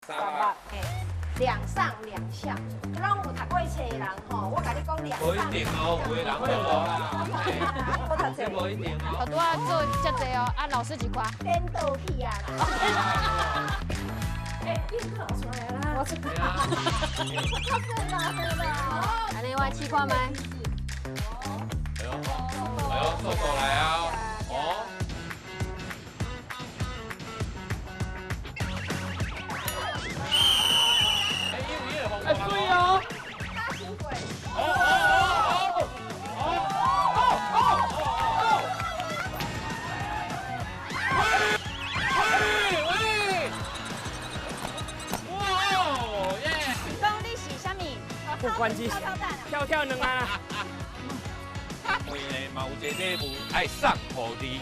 三嘿，兩上兩下，攏有讀過冊的人吼，我共你講兩無一上。定哦，有的人就無啦。我讀這無一定哦。我拄仔做遮濟哦，啊老師一看，顛倒去啊啦！欸，你老出來啦！我出對啊。按呢我試看覓。哎呦，哎呦，速度來啊！哦。哎，對哦。哦哦哦哦哦哦哦！喂喂！哇耶！講你是啥物？不關機，跳跳兩啊！因為嘛有一個禮物愛送予你。